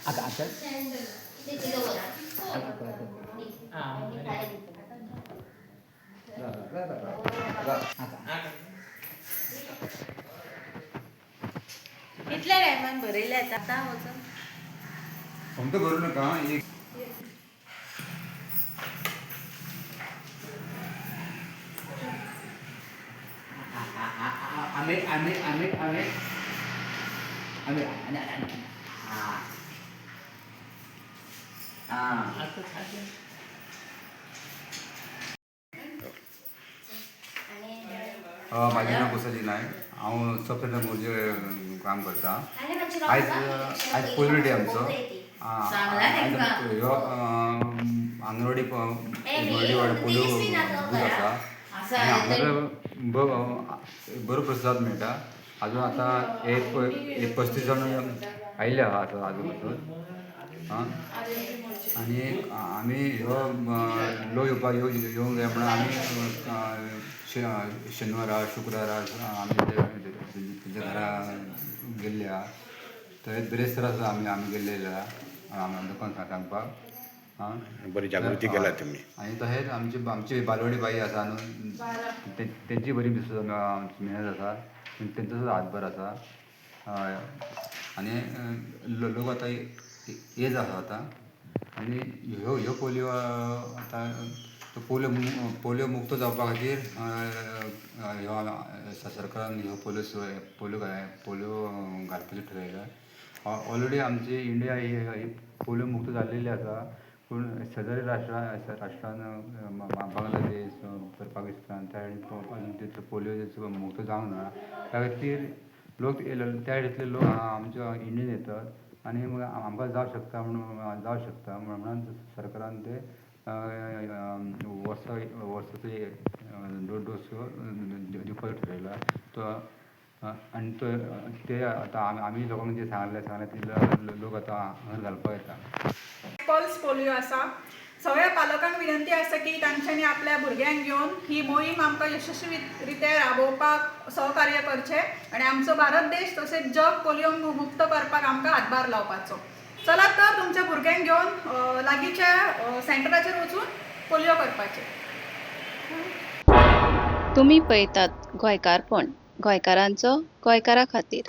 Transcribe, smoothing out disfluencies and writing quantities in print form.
आता इतल्या टायमान बरयले आतां वचून फक्त करू नका एक. आम्ही आम्ही आम्ही आम्ही आम्ही हां. म्हाजें नांव कुसाजी नायक. हांव सब सेंटर मोरजे काम करता. आयज आयज पोलियो डे आमचो. आयज ह्यो आंगणवाडी मोरजे वाड पोलियो बूथ आसा आनी हांगासर बरो प्रसाद मेळटा. आजून आतां एक एक 35 जाण आयिल्ले आहा आतां आजून पासून. आं, आनी आमी ह्यो लोक येवपाक येवंक जाय म्हणून आमी शेनवारा शुक्रारा आमी तेंच्या घरा गेल्ले आहा. थंय बिरेस्तारा सुद्दां आमी आमी गेल्लेले आहा लोकांक सांगपाक. आं, बरी जागृती केला तुमी. आनी तशेंच आमची आमची बालवाडी बाई आसा न्हू, तेंची बरी मेहनत आसा, तेंचो सुद्दां हातभार आसा. हय, आनी लोक आतां एज आसा आतां. आनी ह्यो ह्यो पोलियो आतां तो पोलियो पोलियो मुक्त जावपा खातीर ह्यो सरकारान ह्यो पोलियो पोलियो पोलियो घालपाचें ठरयलां. ऑलरेडी आमची इंडिया ही पोलियो मुक्त जाल्लेली आसा, पूण शेजारी राष्ट्रां राष्ट्रान बांगलादेश, पाकिस्तान त्या अजून तितलो पोलियो मुक्त जावंक ना. त्या खातीर लोक त्या सायडींतले लोक आमच्या इंडियेन येतात आनी आमकां जावं शकता म्हणून जावं शकता म्हणून सरकारान ते वर्सा वर्साचो डोस दिवपाचो ठरयला तो. आनी तो ते आतां आमी लोकांक जे सांगलें सांगलें ते लोक आतां हांगा घालपाक येता. पल्स पोलियो आसा. सगळ्या पालकांक विनंती आसा की तांच्यांनी आपल्या भुरग्यांक घेवन ही मोहीम आमकां यशस्वी रित्या राबोवपाक सहकार्य करचें आनी आमचो भारत देश तशेंच जग पोलियो मुक्त करपाक आमकां हातभार लावपाचो. चलात तर तुमच्या भुरग्यांक घेवन लागींच्या सेंटराचेर वचून पोलियो करपाचें. तुमी पळयतात गोंयकारपण, गोंयकारांचो गोंयकारा खातीर.